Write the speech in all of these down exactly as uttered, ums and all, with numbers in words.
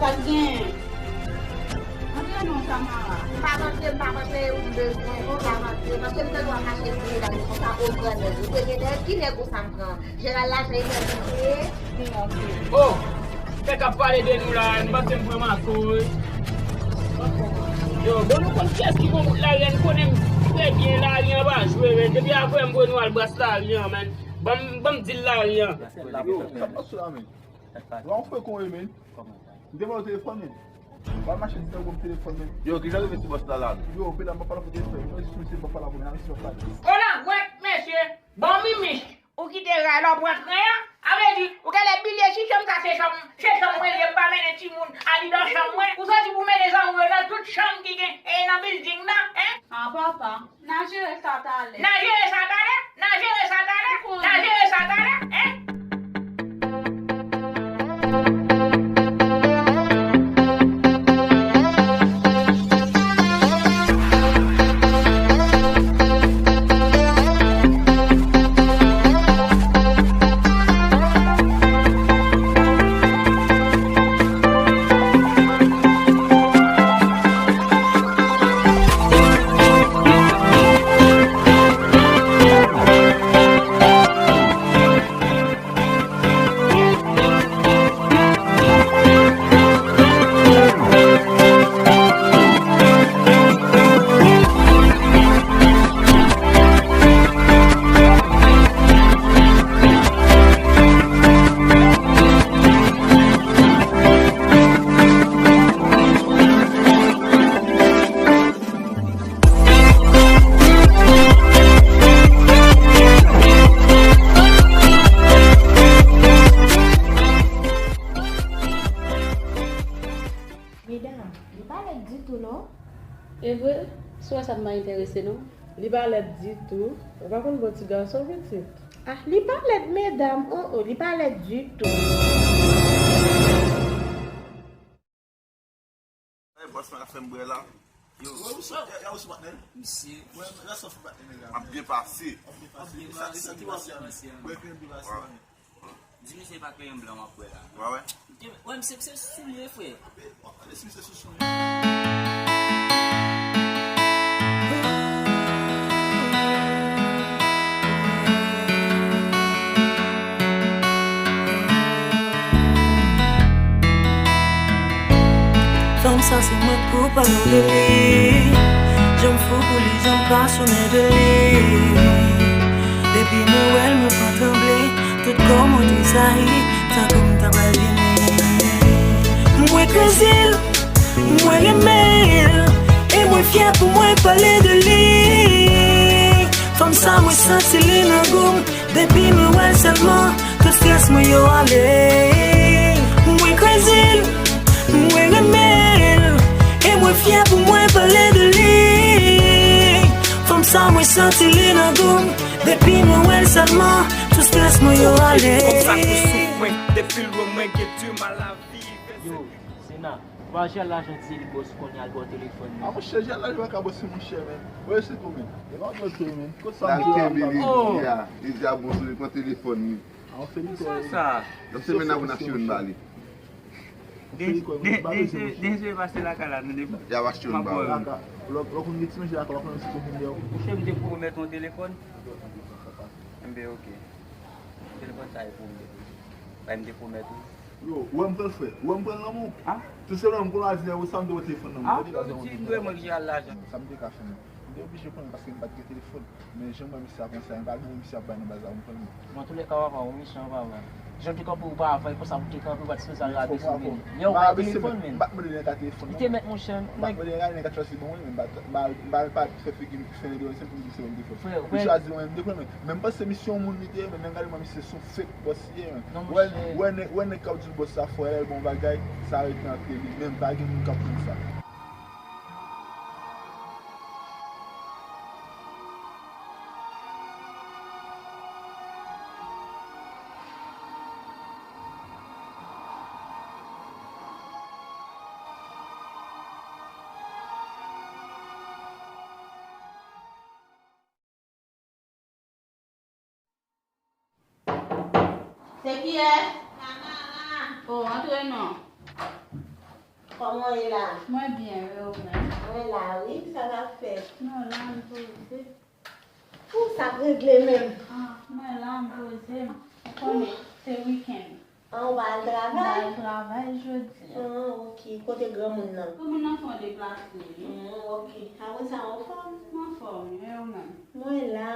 Sa k gen? Antre non, Tamara. M p ap antre, m p ap antre, ou m bezwen, ou m p ap antre. Paske m te dwe mache sou medam yo konsa, o grandèt. Ou te gen nèg, ki nèg ou sa m pran? Jeral la, se nèg ou ye? Wi, antre. Oh! Nèg ap pale de nou la, m panse m pran makoy. Yo, bon, nou konn kiyès ki gon bout lari a, n konnen m trè byen lari an pa jwe, men. Depi apre m wè nou al bras lari an, men. Ban m, ban m di l lari an. Yo, sa k pase la, men? Sa k pase? Wa w fè kon e, men. M te ba w telefòn, men. Ba mache di nan gwo telefòn, men. Yo, kijan rive sou bòs la, la? Yo, medam, pa pale pou telefòn. Mwen jis misye pa pale pou mwen, misye pa pale. Onagwèt, mesye. Bon, Mimi. Ou kite ray la, w pran tren an? A vle di, ou genlè bliye si chanm sa se chanm, se chanm mwen ye, m pa mennen timoun al nan chanm mwen. Ou soti pou mennen zanmi w yo nan tout chanm ki gen, e, nan bilding nan, en? Ah, papa, n a jere sa talè. N a jere sa talè? N a jere sa talè? N a jere sa talè? En? Medam, li pa lèd ditou non. E vre? Si w wè sa, m pa enterese non. Li pa lèd ditou. Ou pa konn bon ti gason pitit. Ah, li pa lèd medam. Oh, oh, li pa lèd ditou. Hey, bòs mwen ap fè m bwè la. Yo. Wè, ou sa? Ya, ya, ou sou patnè? Misye. Wè, la sa fè patnè nèg la. M ap byen pase. M ap byen pase. Sa, sa ki pase a, men? Wè, ki pase a, men? Di misye pa kreyon blan w ap wè la. Wè, wè. Wè, misye, se soulye, frè. Wè, misye, se soulye. Fanm sa se mwen k pou pale w de li. Jan m fou pou li, jan m pasyone de li. Depi mwen wè l, mwen pran tranble. Tout kò mwen trezayi, tankou m ta pral vini. Mwen kraze l, mwen renmen l, e mwen fyè pou mwen pale de li. Fanm sa mwen santi li nan gou m, depi mwen wè l sèlman, tout estrès mwen yo ale. Mwen kraze l, mwen renmen l, e mwen fyè pou mwen pale de li. Fanm sa mwen santi li nan gou m, depi mwen wè l sèlman, tout estrès mwen yo ale. Konsa tou sou mwen, depi lwen mwen gen di mal a viv. Yo, Sena, pa jere lajan ti li bòs kounye a, al ba w telefòn li. A monchè, jere lajan pa ka bòs monchè, men. Wè se tou, men. E pa bòs tou, men. Kot sa? Al kenbe li, li a, li di a bon sou li, pran telefòn li. A, w fè li kwè. Sa. Yon semèn apre n ap chire n ba li. Denje pase lakay la, nou depi. Y ap achte yon ba ou. Lè w konn gen ti manje lakay, w ap konn si konn vin dèyè w. Ou se m te pwomèt yon telefòn? Enben, oke. Telefòn sa e pou m te. Bay m te pwomèt ou. Yo, ou wè m pran l, frè? Ou wè m pran l nan men w? Tout se nan m konn a di nèg ou sa m te wè telefòn nan men w. Ou di m dwe mwen ki al lajan. Sa m te ka fè, men. M te oblije pran l paske m pa t gen telefòn. Men jan m wè misye ap pran sa, m pa gen misye ap bay nan baz la, ou konprann mwen. Bon, antoulèka, papa, ou mechan, papa. Jan w te kanpe ou pa avè l konsa, pou te kanpe, ou pa t sipoze al rabe sou men. Lè ou bay telefòn, men. M pa t mande nèg la telefòn, non. Li te mèt, monchè, m pa t mande nèg la, nèg la chwazi ban mwen, men m pa, m pa, m pa, m pa fè figi m fè nèg la, se pou m di se mwen m te fè. Li chwazi mwen, m te pran, men. Men m panse misye yon moun li te ye, men gade mwen, misye se yon fake bòs li ye, men. Wè, wè nèg, wè nèg k ap di l bòs la fò, lè l bon bagay, sa rete antre li menm, pa gen moun k ap konn sa. Se kiyès? Tamara. Oh, antre non. Kòman w ye la? Mwen byen, e ou menm? Mwen la wi, sa k ap fèt? Non, la m poze. Pou sa k regle menm? Ah, mwen la m poze m. Ou konnen, se wikenn. An, ou pa al M pa travay? Al travay jodi a. Ah, ok. Kote granmoun nan? Granmoun nan fè yon deplase, wi. Hmm, ok. Apre sa, ou anfòm? M anfòm, e ou menm? Mwen la.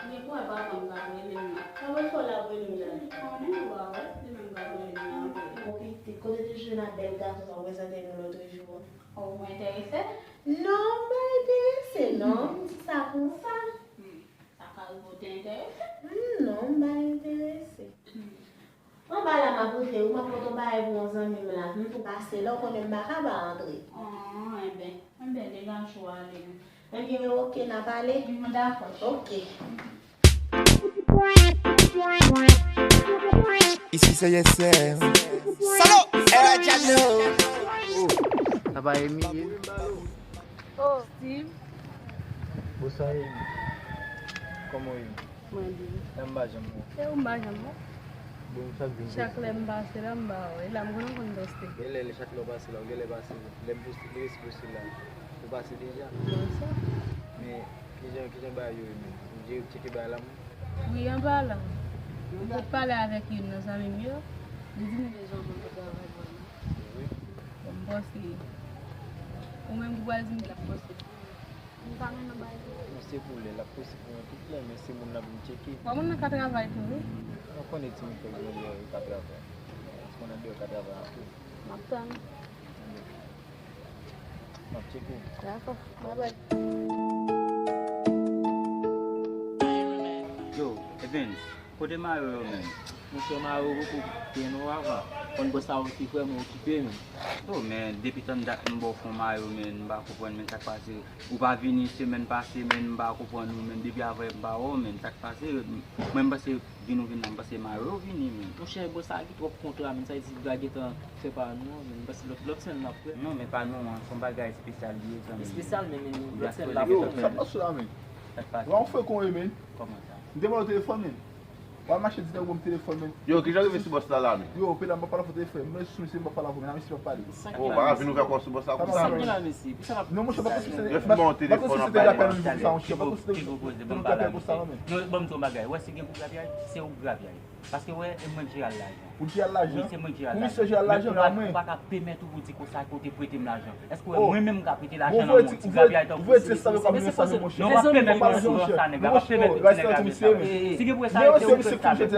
Gen pou wè papa m k ap rele m nan. Kòman fè w la pou rele m la? Konnen ou pa wè, li menm k ap rele m nan. Bon pitit, kote te jwenn ak bèl gason sa w prezante nou lòt jou an? Oh, ou enterese? Non, m pa enterese non, m di sa konsa. Hmm. Sa ka rive ou te enterese? Hmm, non, m pa enterese. Hmm. Anba la m ap rive wi, m ap pote yon bagay pou yon zanmi m la. M tou pase la, ou konnen m pa ka pa antre. Oh, enben, enben, degaje w ale. Ebyen, ok, n a pale? M dakò. Ok. Ici c'est Y S M. Solo, era Diablo. Sa pa Emi ye? Oh, Steve. Bonsoir, Emi. Kòman w ye? Mwen byen. Lè m pa janm wè. E ou m pa janm wè? Bon, m chak jou m Chak lè m pase la, m pa wè. La m konnen w konn poste. Gen lè, lè chak lè w pase la, ou gen lè pase. Lè m poste, lè m poste la, ou pase deja. Bon, sa. Men, kijan, kijan bagay yo ye menm? Ou tcheke bagay la menm? Wi, anba la. M te pale avèk youn nan zanmi m yo. Li di m bezwen moun pou travay pou li. Wi. Bon, m panse. Ou menm ki pral di m l ap poste pou ou. M pa renmen bagay sa. Non, se pou lè, l ap poste pou mwen tout lè, men se moun nan pou m tcheke. Bon, moun nan ka travay tou, wi. Ou konnen timoun fèk mwen deyò, yo ka travay. Timoun andeyò ka travay anpil. M ap tann. M ap tcheke w. Dakò. Bye bye. Yo, Evens, kote Mayo yo menm? Monchè, Mayo poko gen non avan. Konn bòs la okipe, mwen okipe menm. Oh, men depi tann dat m ba w fon Mayo, men m pa konprann, men sa k pase. Ou pa vini semèn pase, men m pa konprann ou, men depi avan yè m pa wè w, men sa k pase. Mwen m panse vin ou vin la, m panse Mayo vini, men. Monchè, bòs la gen twòp kontra, men sa vle di li pa gentan fè pa nou an, men m panse lòt, lòt semèn n ap wè. Non, men pa nou an, se yon bagay espesyal li ye, zanmi. Espesyal, men, men, men, lòt semèn n ap wè. Yo, sa k pase la, men? Sa k pase? Wa yon fre kon ye, men. Kòman sa? M te ba w telefòn, men. Wa mache di nèg ban m telefòn, men. Yo, kijan w rive sou bòs la la, men? Yo, pè la, m pa pale avè w telefòn. Mwen sou misye, m pa pale avè w, men a misye pa pale. Oh, pa vin ouvè kò sou bòs la konsa, men. Non, monchè, pa konsidere. Yo, fè mwen yon telefòn, w ap bay mwen. Konsa, monchè. Non, ban m di yon bagay. Wè, si gen gwo grapyay, se ou grapyay. Paske, wè, e mwen k jere al lajan. Ou jere al lajan? Wi, se mwen k jere al lajan. Pou misye jere al lajan, la mwen. Ou pa ka pèmèt ou pou di konsa ke w te prete m lajan. Èske w wè mwen menm m ka prete lajan nan yon ti grapyay tankou sa? Non, w ap pèmèt mwen sou sa, nèg la. W ap pèmèt tout nèg la vin sa. Si gen pou sa, se ou k fè sa, nèg.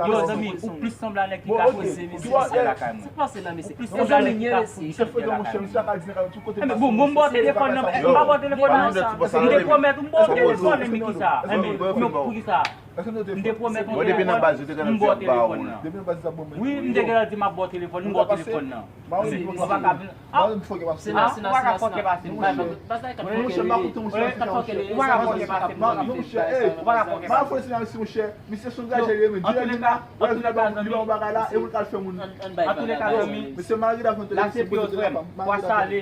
Yo, zanmi, ou plis sanble a nèg ki ka jwe. Ou plis sanble a nèg ki ka jwe lakay mwen. Ou plis sanble a nèg ki ka jwe lakay mwen. Enben, bon, bon, m ba w telefòn nan, m pa ba w telefòn nan. M te pwomèt ou m ba w telefòn nan, men ki sa? Enben, men pou ki sa? M te pwomèt ou m ba w telefòn nan. Wi, m te gentan di m ap ba w telefòn, m ba w telefòn nan. Ou pa ka vin. Ah, ou pa ka fòke pase m. Ou pa ka fòke pase m. Ou pa ka fòke pase m. Antouleka, antouleka, zanmi. Antouleka, zanmi. Lasepye w frè m. Pwa sale.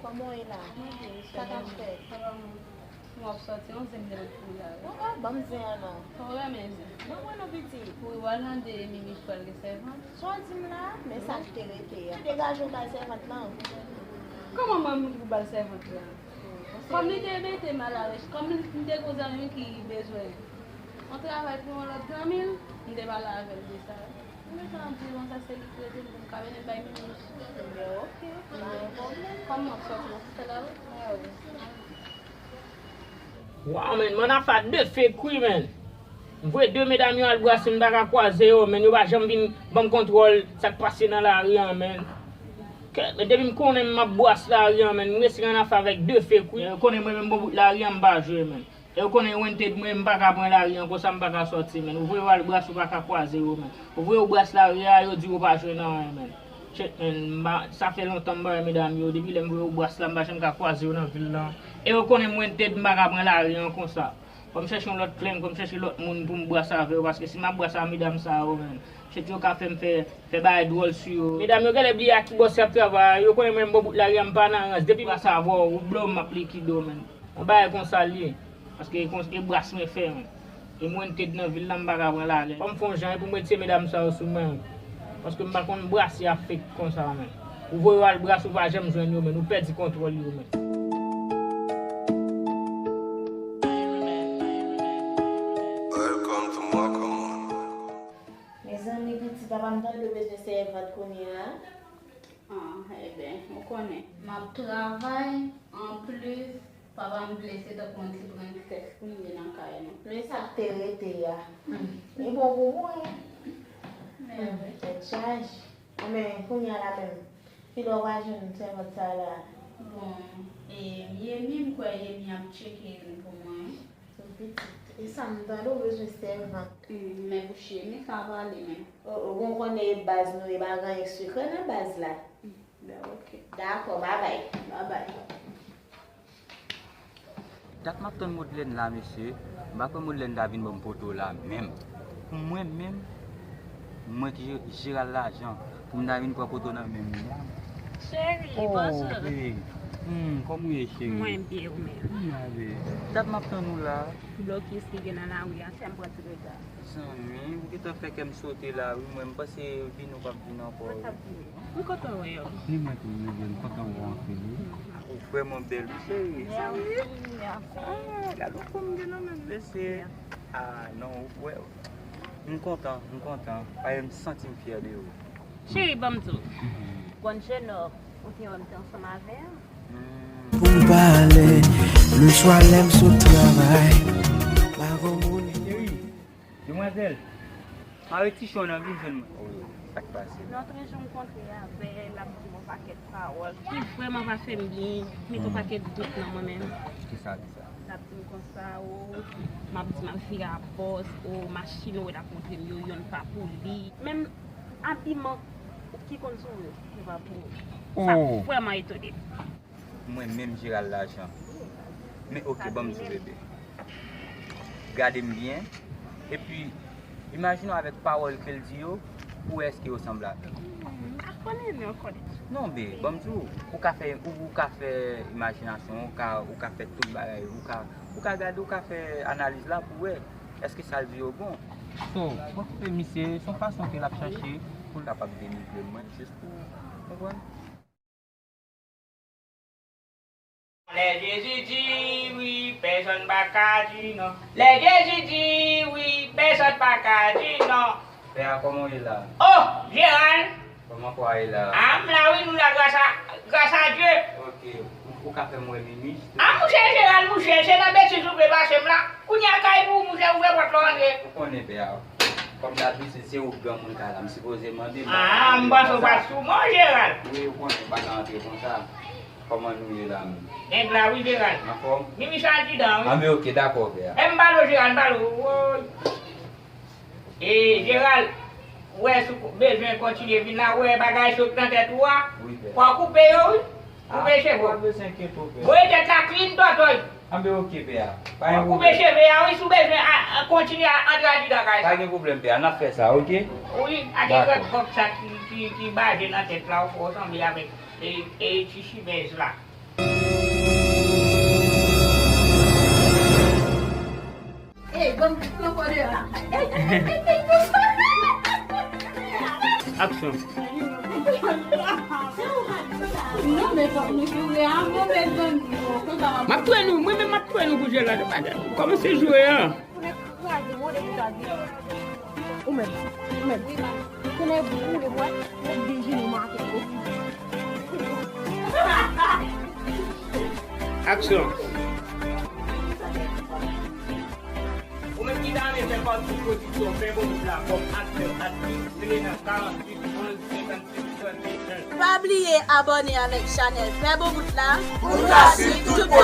Kòman w ye la? Sa k ap fèt? M ap sòti, yon zen m te met pou la. Ou pa ban m zen an non. Ou renmen zen? Ban mwen non pitit. Wi, w al tande Mimi pral gen sèvant. Sa w di m la? Men sa k te rete a. Degaje w bay sèvant lan. Kòman mwen m pou bal sèvant la? Kòm li te mete m alarèch, kòm m te gon zanmi m ki bezwen yon travay pou yon lòt zanmi l, m te pale avè l de sa. Mwen gentan di konsa se li k rete m pou m ka mennen l bay Mimi. Ebyen, ok, pa gen pwoblèm. Kòman w ap sòti, w ap fè lawout? Mwen wè. Waw, men, mwen nan afè de fek wi, men. M voye de medam yo al brase, m pa ka kwaze yo, men, yo pa janm vin ban m kontwòl sa k pase nan lari an, men. Kèt, men, depi m konnen m ap brase lari an, men, m resi nan afè avèk de fek wi. Yo konnen mwen menm bon bout lari an m pa jwe, men. E yo konnen rented mwen, m pa ka pran lari an konsa, m pa ka sòti, men. Ou voye yo al brase, ou pa ka kwaze yo, men. Ou voye yo brase lari a, yo di yo pa jwenn anyen, men. Shit, men, m pa, sa fè lontan m pa wè medam yo. Depi lè m voye yo brase la, m pa janm ka kwaze yo nan vil lan. E yo konnen m rented, m pa ka pran lari an konsa. Fò m chèche yon lòt plenn, fò m chèche lòt moun pou m brase avè yo, paske si m ap brase a medam sa yo, men. Shit, yo ka fè m fè, fè bagay dwòl sou yo. Medam yo genlè bliye ak ki bòs y ap travay, yo konnen mwen m bon bout lari a, m pa nan rans. Depi m brase avè w, ou blow m, m ap likide w, men. Yon bagay konsa l ye. Paske e kons-, e bras mwen fè, men. E mwen, m te nan vil la, m pa ka pran lalè. Fò m fè yon jan pou m retire medam sa yo sou mwen. Paske m pa konn brase a fake konsa, menm. Ou voye yo al brase, ou pa janm jwenn yo, menm. Ou pèdi kontwòl yo, menm. Mezanmi, pitit papa m tande yo bezwen sèvant kounye a. Ah, eben, ou konnen. M ap travay, anplis, papa m blese tankou yon ti prensès pou m ye nan kay nou. Men sa k te rete a. Li bon pou mwen. Men wi. Tèt chaje. Men kounye a la menm, kilè w va jwenn sèvant sa la? Bon, e, Yemi, m kwè Yemi ap tcheke youn pou mwen. Pitit, e sa m tande w bezwen sèvant. Hmm, men bouch Yemi ka pale menm. O, o, bon, konnen e baz nou, e pa gen anyen sekrè nan baz la. Hmm, ben, ok. Dakò, babay. Babay. Dat m ap tann Modlène la, mesye. M pa kwè Modlène ta vin ban m poto la menm. Pou mwen menm, mwen ki Gérald Lajan, pou m ta vin pran poto nan men m la. Cheri, oh, bonjou. Bebe. Hmm, kòman w ye, cheri? Mwen byen, ou menm? Mwen byen. Dat m ap tann ou la. Blokis ki gen nan lari a, fè m pran ti rega. Zanmi, ou gentan fè kè m sote la, wi. Mwen, m panse vini w p ap vin ankò, wi. Mwen t ap vini. M kontan wè w. Ni mwen tou, bebe, m kontan wè w anpil, wi. Ou vrèman bèl, wi, cheri. Mèsi, mèsi. Ah, gade w kòm gen nan men m, mesye. Ah, non, ou wè. M kontan, m kontan. Paske m santi m fyè de ou. Cheri, ban m di w. Gon jenòm, ou te wè m te ansanm avè l? Pou m pale, leswa lè m sot travay, pa gon moun. Cheri, demwazèl, mare ti chon nan vin jwenn mwen. Wi, sa k pase? Nan trè jou m kontre avè l, l ap di m yon pakèt pawòl ki vrèman pa fè m byen, met yon pakèt dout nan mwen menm. Kisa, kisa? L ap di m konsa, o, m ap di m ap vire a bòs, o, machin ou wè l ap montre m yo, yonn pa pou li. Menm abiman ki konn sou ou yo, se pa pou ou. Sa vrèman etone m. Mwen menm Gérald Lajan. Men oke, ban m di w, bebe. Gade m byen. Epi, imajine w avèk pawòl ke l di yo, pou wè èske yo sanble avè m. M pa konnen, men w konnen. Non, be, ban m di w, ou ka fè, ou, ou ka fè imajinasyon, ou ka, ou ka fè tout bagay, ou ka, ou ka gade, ou ka fè analiz la pou wè èske sa l di yo bon. So, mwen koupe misye, se yon fason ke l ap chache pou l kapab denigre mwen, jis pou, konprann? Lè Jezi di wi, pèsonn pa ka di non. Lè Jezi di wi, pèsonn pa ka di non. Pè a, kòman w ye la? Oh, Gérald! Kòman kò a ye la? Ah, m la wi, nou la gras a, gras a Dye. Ok, ou, ou ka fè m wè Mimi? Ah, mouche Gérald, mouche, se nan betiz ou vle pase m la. Kounye a kay pou ou, mouche, ouvè pòt la, w antre. Ou konnen, pè a. Kòm dabitid, se ou k granmoun kay la, m sipoze mande. Ah, m panse w pa t sou mwen, Gérald. Wi, ou konnen, m pa ka antre konsa. Kòman nou ye la menm? Nèg la, wi, Gérald. Anfòm? Mimi sa andidan, wi. Anben, ok, dakò, pè a. E m pale w, Gérald, m pale w, woy. E, Gérald, ou wè, si w bezwen kontinye vin la, ou wè bagay sot nan tèt ou a, wi, pè a, fò w koupe yo, wi. Koupe cheve w. Ah, pa bezwen enkyete w, pè a. Voye tèt la klin, tòtòy. Anben, ok, pè a. Pa gen pwoblèm. Koupe cheve a, wi, si w bezwen a, a, kontinye a, antre andidan kay sa. Pa gen pwoblèm, pè a. N ap fè sa, ok? Wi, a gen kèk kòb sa ki, ki, ki baze nan tèt la, ou fè w sanble avèk, e, e, ti chimèz la. Ey, ban m pran kòde a. Aksyon. Non, men fòk nou joure a, move zanmi yo. M ap touye nou, mwen menm m ap touye nou pou jwe la, nou pa gade. Kòmanse joure a. Ou menm, ou menm. Konnen boule mwen, mwen dejenou make. Aksyon. Ou menm ki ta renmen fè pati pwodiksyon Pen Bonbon la kòm aktè, aktris, rele nan karanntuit onz senkanntuit trannteyen. Pa bliye abòne avèk chanèl Pen Bonbon la pou w ka swiv tout